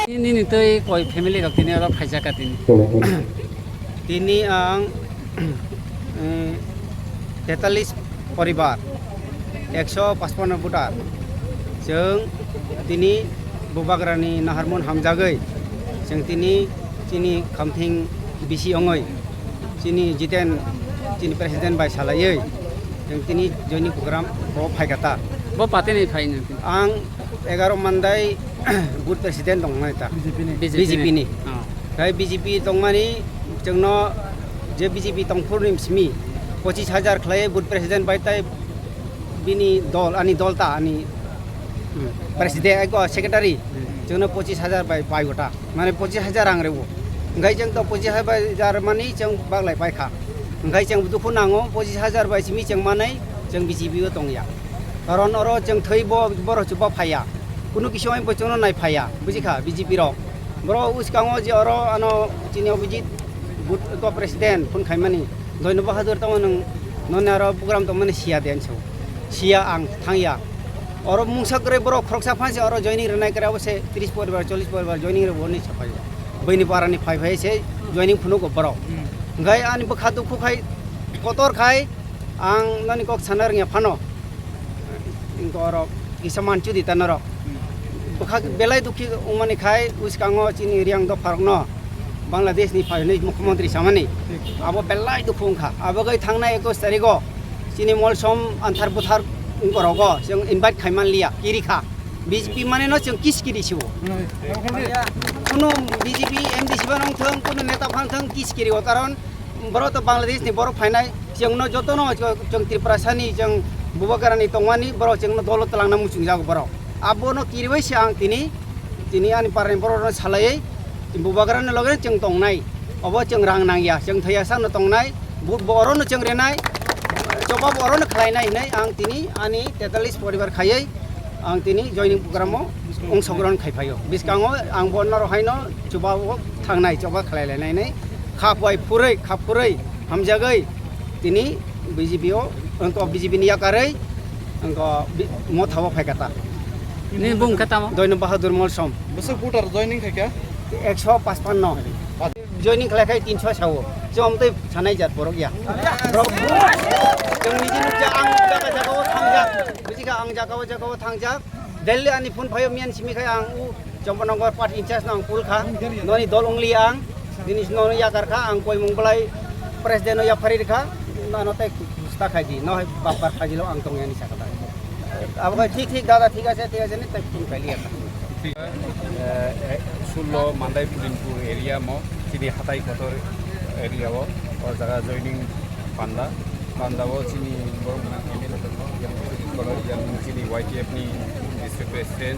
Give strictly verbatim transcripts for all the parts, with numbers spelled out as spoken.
Nini tei koi family rok tini oro phaijak ka tini. Tini ang, eh, tetalis poribar, ekso pachpanno voter. Chwng tini Bubagrani naharmon hamjagwi, chwng tini chini khamthing bisi ongoi, chini Jiten, chini president bai salaiwi, chwng tini joining program bo phaikha ta. Bo patini phaino? Ang egaro mandai booth president tongmani ta. B J P ni. B J P ni. Oh. Khai B J P tongmani chwngno je B J P tongphurni simi pochis hajar khlai booth president bai tai bini dol, ani dol ta, ani, hmm, president, eko secretary, hmm, chwngno pochis hajar bai pai gota, mane pochis hajar rang rego. Hwnkhe chwng to pochis hajar mani chwng baglai paikha. Hwnkhe chwng dukhu nango, pochis hajar bai simi chwng manai, chwng B J P o tongya. Karon oro chwng thwi bo, borok chuba phaiya. Kunu kisi oi bo chwngno nai phaiya, bujikha, B J P rok. Borok uskango je oro ano chini Abhijit but ko president phone khaimani. Doino Bahadur tamo nwng noni aro program tongmani siya de anso. Siya ang thangya. Oro mungsa kwrwi borok khoroksa phansi oro joining rwnai kwrwi abo se tris poribar, chollish poribar joining rwbo hwnwi saphai. Bini parani phai phai se joining phunugo borok. Hmm. Hwnkhe ani bwkha dukhu khai kotor khai ang noni kok sana rwngya phano. Inko oro kisa manchudi ta norok. Bwkha belai dukhi wngmani khai uskango chini Riang dopharokno Bangladesh ni phainai mukhyamantri samani. Abo belai dukhu wngkha. Abo gai thangnai ekus tarigo chini Molsom anthar buthar wngkorogo chwng invite khaiman liya, kiri kha. B J P mane no chwng kis kiri sibo. Kuno B J P M D C ba nong thang, kuno neta phang thang kis kiri o karon Borok to Bangladesh ni borok phainai, chwngno jotono chwng Tripura sani chwng Bubagrani tongmani borok chwngno dolo twlangna muchungjago borok. Abono kiriwi se ang tini, tini ani parani borokno salaiwi Bubagrani loge chwng tongnai. Obo chwng rang nangya, chwng thwiya sakno tongnai, but bo orono chwng renai, chobab orono khlainai hinwi ang tini ani tetalis poribar khaiwi ang tini joining program o ongsogron khai phaio. Biskango ang bo norok haino chuba o thangnai, chuba khlai lainai hinwi kha phai phurwi, kha phurwi hamjagwi tini B J P o, wngkha B J P ni yakarwi wngkha bi-, motha o phai kha ta. Ni bung kha tamo? Doino Bahadur Molsom. Bwswk voter joining khai kha? Ekso pachpanno. Joining khlai khai tinso sao. Chwng tei sanai jat borok ya. Borok chwng niji nukjak, ang jaga jaga o thangjak. Buji kha, ang jaga o jaga o thangjak. Delhi ani phone phaio miyan simi khai ang u Champaknagar party in charge no ang pul kha. Noni dol ongli ang. Jinis no yakar kha, ang koi mung belai president no yapari kha. Nano tei kusta khai di. No hai bapar khai di lo ang tong yani sakata. Abo khai thik thik dada thik ase, thik ase ni tei phone khai liya. Eh, eh, sullo Mandai Pulinpur area mo, chini hatai kotor area o, o jaga joining panda, panda o chini borok gwnang M L A tongo, yang chini Y T F ni district president,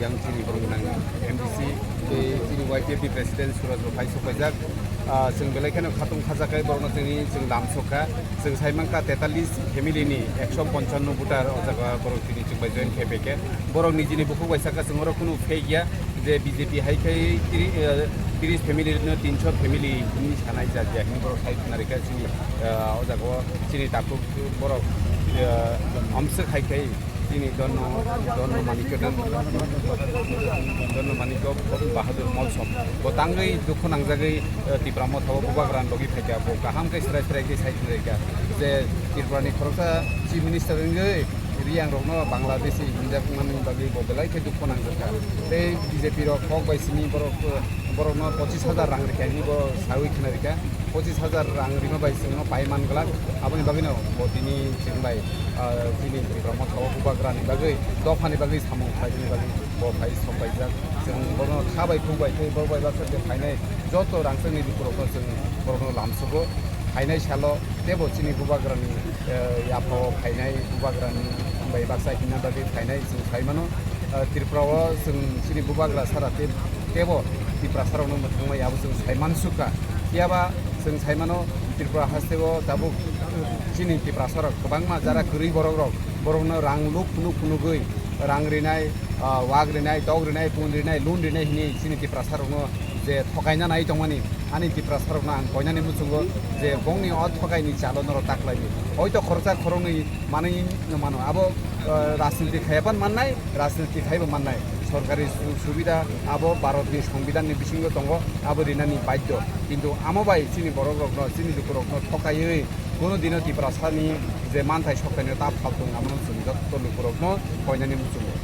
yang chini borok gwnang M D C, tei chini Y T F ni president Suraj bo phai sok paijak. Ah, chwng belai kheno khatung khajak khe borokno chini chwng lam sok kha. Chwng sai mankha tetalis family ni ekso ponchanno voter o jaga borok tini chwng bai join khai pai khe. Borok nijini bukhuk bai saka chwng oro kunu fake ya je B J P hai khai tiri-, eh, tris family no tinso family hinwi sanai jak ya hinwi borok sai khna rikha chini, eh, o jaga o chini takhuk borok, eh, amswk hai khai. Chini Donno, Donno Manikyo, Donno Manikyo Bahadur Molsom. Bo tangwi dukhu nangjagwi, eh, Tipra Motha o Bubagrani logi phaikha, bo kaham khe srai srai khe sai khwlaikha. Je Tripura ni khoroksa Chief Minister wngwi Riang rokno Bangladeshi hinjak manwi bagwi bo belai khe dukhu nangjakha. Tei B J P rok kok bai simi borok, eh, borokno pochis hajar rang rikha hinwi bo sawi khna rikha. Pochis hajar rang rima bai chwngno pai man glak. Aboni bagwino bo tini chwng bai, ah, chini Tipra Motha o Bubagrani bagwi, dophani bagwi samung khlaimani bagwi bo phai sok paijak. Chwng bono kha bai khuk bai tei borok bai baksa je phainai joto rangchakni lukurokno chwng borokno lamsugo. Phainai salo teibo chini Bubagrani, eh, yaphao phainai Bubagrani bai baksa himna bagwi phainai chwng sai mano. Ah, Tripura o chwng chini Bubagra sara tei, teibo Tiprasa rokno mwthangmani abo chwng sai mansukha. Phiyaba chwng sai mano Tripura haste o tabuk chini Tiprasa rok kwbangma jara kwrwi borok rok, borokno rang luk phunuk phunugwi rang rinai, ah, wak rinai, tok rinai, pun rinai, loan rinai hinwi chini Tiprasa rokno je thokaina nai tongmani Ani Tiprasarokno ang koinani muchungo je bongni o thokaini chalo norok taklaidi. Hoito khoroksa khoroknwi manwi no mano. Abo, eh, rajniti khaiyapan mannai, rajniti khaibo mannai. Sorkari su-, subida abo Bharatni Songbidanni bisingo tongo, abo rinani baidyo. Kintu amo bai chini borokrokno, chini lukurokno thokaiwi kono dino Tiprasani je manthai soktaino ta phaltung amo chwng jotto lukurokno koinani muchungo.